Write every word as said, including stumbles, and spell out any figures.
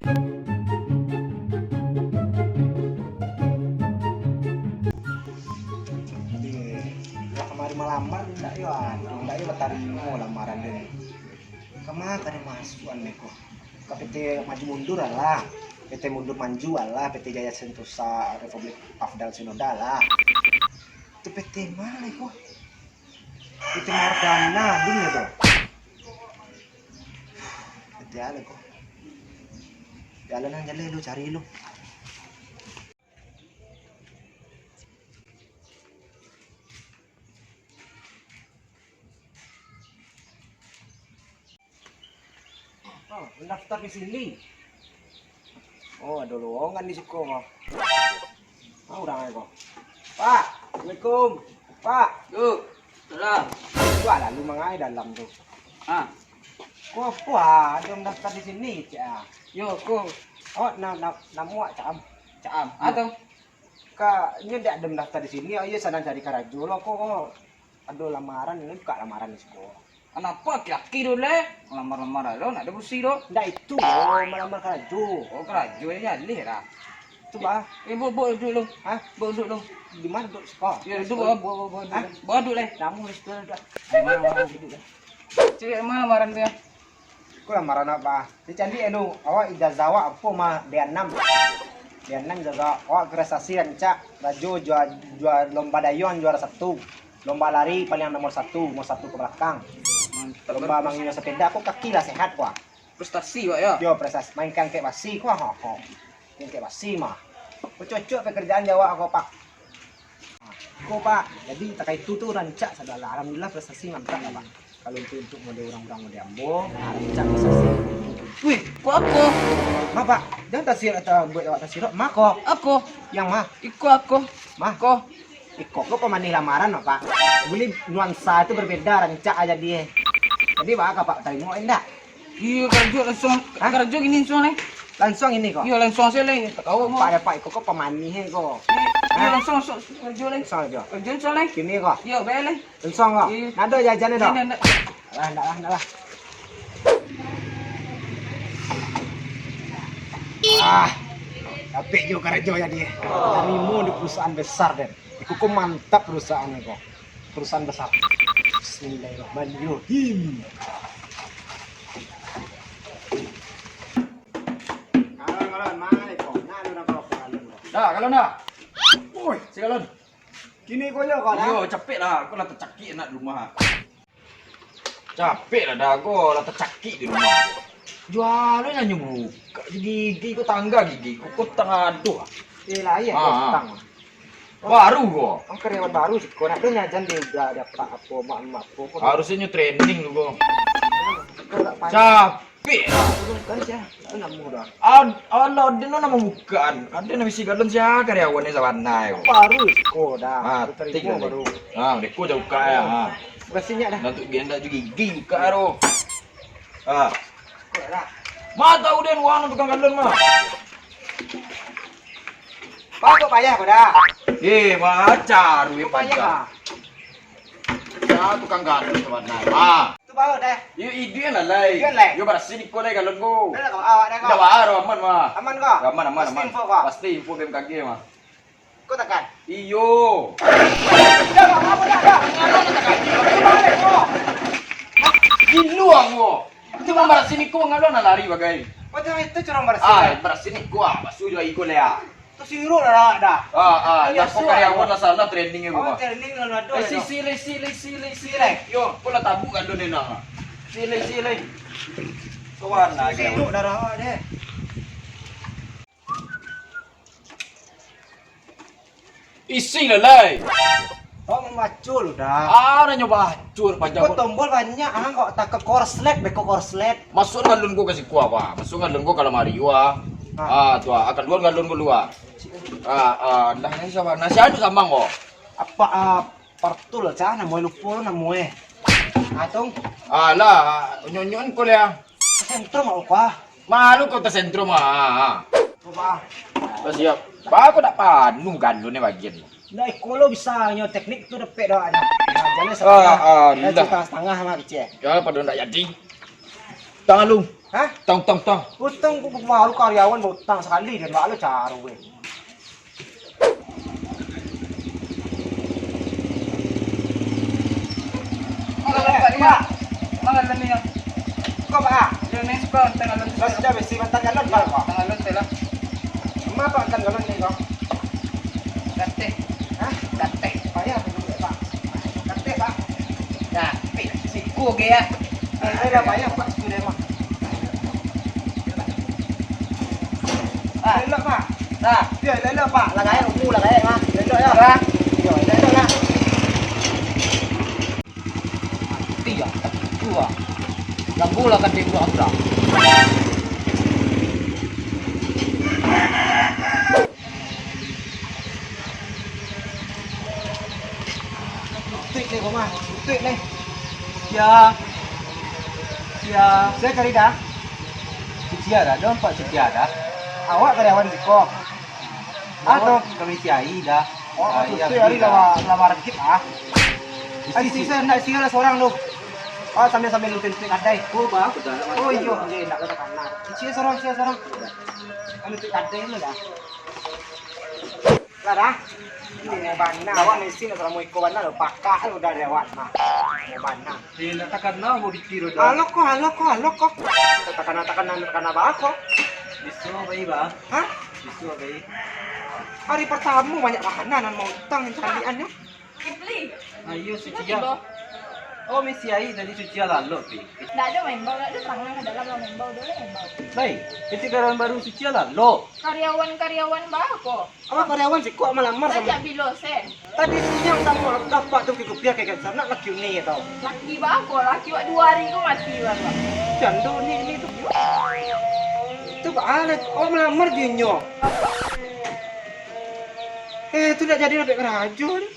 Lah kamari malamar, ndak yo, anu, ndak yo batarimo lamaran den. Kama ka dimasuakan ko? Ka P T Maju Mundur alah, P T Mundur Manju alah, P T Jaya Sentosa Republik Afdal Sinoda alah. Itu P T ma lai ko? P T Mardana, dulu tu. P T alah ko. Jalan nang jaleh lu, cari lu. Oh, mendaftar di sini. Oh, ado lowongan di siko, Bang. Ah, urang ko. Pak, assalamualaikum. Pak. Yo, salam. Wah, lalu mangai dalam tu. Ah. Ko apo, ah, ado mendaftar di sini, cek, ah? Yo, ko. Awak na-, na-, namo awak Caam? Caam. Yo. Ah, tu. Ka, nyo dak ado mendaftar di sini, iyo sadang cari karajo lo, ko, ko. Ado lamaran, ini buka lamaran di siko. Kenapa aki-aki tu, leh? Lamar-lamar lo, nak ado busi tu. Ndak itu, oh, malamar karajo. Oh, karajo ni jaleh lah. Tu, bah. Eh, bu-, bu duduak lu. Hah? Bu duduak lu. Di ma duduak siko? Yo, duduak, bu, bu, bu, bu, Hah? Bu duduak, leh. Kamu di situ dah. Di ma, ma, ma, duduak, leh. Cari ma lamaran tu, yo? Ko lamaran apo? Ni caliak anu, awak ijazah awak apo mah, D anam. D anam ijazah awak, prestasi rancak, rajo jua-, jua-, lomba dayung juara satu. Lomba lari paling nomor satu, nomor satu ka balakang. Mantap, lomba manginyo sapeda, ko kaki lah sehat, ko. Prestasi, Pak, yo? Yo, prestasi. Main angkek basi, ko, ho, ho. Angkek basi mah. Ko cocok pekerjaan di awak ko, Pak. Ko, Pak, jadi takah itu tu rancak sagalo. Alhamdulillah, prestasi mantap lah, Pak. Kalau untuk, untuk model urang-urang model ambo, rancak prestasi. Wih, ko ako? Ma, Pak, jan tasirok, atau buek awak tasirok, ma ko? Ako. Yang ma? Iko ako. Ma? Ko. Iko ko pamanih lamaran, Pak. Buliah nuansa tu berbeda, rancak aja dia. Jadi, Pak, Pak tarimo indak? Iyo, karajo langsung, Hah? Karajo gini langsung, leh. Langsung ini ko? Iyo, langsung sajo, leh. Takawa, Pak, Pak, iko ko pamanih ko. Iyo, Hah? Langsung, langsung, karajo, leh. Langsung aja. Karajo langsung, leh. Kini ko? Iyo, bae, leh. Langsung ko? Iyo. Nado jajannya, dok? Ndak, ndak, ndak. Alah, ndak lah, ndak lah. Ah, capek juo karajo jadi. Tarimo di perusahaan besar, den. Iko ko mantap perusahaan ko. Perusahaan besar. Bismillahirrahmanirrahim. Kalau, kalau, mana ko? Nah, lu nak rokok, kalau. Dah, kalau dah. Woi, si Galon. Kini ko yo, ko, dah. Iyo, capek lah. Ko lah tacakik nak di rumah. Capek lah dah ko, lah tacakik di rumah. Jualan hanyo buka, gigi ko tangga gigi ko, ko tangga aduh. Eh, lah, iyo, Ah, ko ah. Utang. Baru ko. Ang karyawan baru sih, ko nak tu nyajan dia udah dapat apo, mak, mak, apo, ko. Harusnyo training tu ko. Ko tak payah. Capek lah. Bukan sih, ah. Itu nak mudah. Ad-, alah, ado nan mambukaan. Ado nan bisi galon sia karyawan ni sabana ko. Baru ko dah. Ah, Aku tarimo tik baru. Ah, deko jauh buka ya. Ah. Berasnyo dah. Nan tu dia ndak gigi buka tu. Ah. Ko dah. Ma tahu den, wah, tukang galon mah. Pak, kok payah ko dah? Eh, macar, weh, Kok payah, payah. Ah? Ya, tukang galon tu, Wan. Ah. Tu baru dah. Yo, iduan lah, lai. Iduan, lai. Yo, barasih iko, lai, galon ko. Dah lah, kau awak dah, kau. Dah, baru aman, mah. Aman, kau? Aman, aman, Pasti aman. Info, kau? Pasti info B M K G, mah. Kau takkan? Iyo. Dah, kau apa dah, dah? Di luar, kau. Itu barasih iko, ngalun lah lari bagai. Oh, itu, itu curang barasih, Ah, dah. Barasih iko, ah. Basuh juo iko, lai, ah. Tu sirup lah, dah. Ah, ah, Ayo, dah, kok suah, karyawan dah. Lah salah training, Oh, bah. Training lalu ada, Eh, si, dah. Si, lai, si, lai, si, lai, si, lai. Yo, kau lah tabuk kan tu, Nenang. Si, lai, si, lai. Kawan lah, Sirup dah, dah, deh. Isi lah, lai. Kau mambaco lu, dah. Ah, dah nyoba acur, Kau panjang. Tombol banyak, ah, kau tak ke korslet, beko korslet. Masuk ngalun gua ka siko, apa? Masuk ngalun gua ka lamari gua. Ah. Ah, tu, ah, keluar ngalun gua luar. Ah, ah, dah, ni sama. Nasi anu sama, kau. Apa, ah, Partul, cah, namo e lupo namo e. Ah, tong. Alah, nyonyon ko, lai. Sentrum awak, ah. Malu kau tersentrum, ah. Apa? Dah siap. Ba, kau dak panuh galon ni bagian. Ndak, iko lo bisa nyo teknik tu dapek dah, dah. Nah, jalan Ah, setengah. ah, Dah dah. Setengah-setengah mah kecil. Ya, pada ndak jadi. Tang lu. Hah? Tang, tang, tang. Utang ku baru karyawan bautang sakali, den baa lo caro, weh. Pak. Pak. Kok, Pak? Yo, ni suka tangah lu. Lah, sudah besi mantan galon, Pak. Tangah lu, lah. Ma, Pak, mantan galon ni, kok? Gateh. Hah? Gateh. Payah, Pak. Gateh, Pak. Gateh. Siku ge, ya. Eh, dah payah, Pak, siku dia, Pak. Ah. Elok, Pak. Nah. Yo, elok, Pak. Lah gaek, umur lah gaek, Pak. Elok, yo. Lah. Yo, elok, elok, lah. Mati ya, tak tentu ah. Ganggu lah kan tembok aku dah. Tuik ni, Komang. Tuik ni. Ya. Ya. Saya cari dah. Sucia dah, dah nampak Sucia dah. Awak karyawan siko. Atau kami si Ai dah. Oh, ah, iya, Sucia hari dah. Lama, lama rakit ah. Ai, si, si, saya nak singgah lah seorang tu. Ah, sambil-sambil lu tuik kadai. Oh, bah, aku dah nak. Oh, iyo, iya, nak kata kanan. Sia seorang, sia seorang. Anu tuik kadai lu dah. Lah dah. Ini bana, awak mesin nak salamo iko bana lo, pakak lo dah lewat mah. Bana. Eh, nak takana mau dikiro dah. Halo ko, halo ko, halo ko. Takana, takana, takana bah ko. Biso bae, bah. Hah? Biso bae. Hari pertama banyak bana nan mau utang calian nyo. Kipli. Ayo, Sucia. Oh, misi ai tadi Sucia lalok, Pi. Ndak ado maimbau, ndak ado tangan ka dalam lah maimbau, ado lah maimbau. Lai, kecekaran baru Sucia lalok. Karyawan-karyawan baa ko? Awak karyawan siko malamar samo. Sajak bilo se? Tadi siang samo dapat tu tigo pia kayak nak laki uni tau. Laki baa ko, laki wak duo hari ko mati baru. Jando ni, ni tu. Tu baa, awak malamar jo inyo. Eh, tu ndak jadi dapek karajo ni.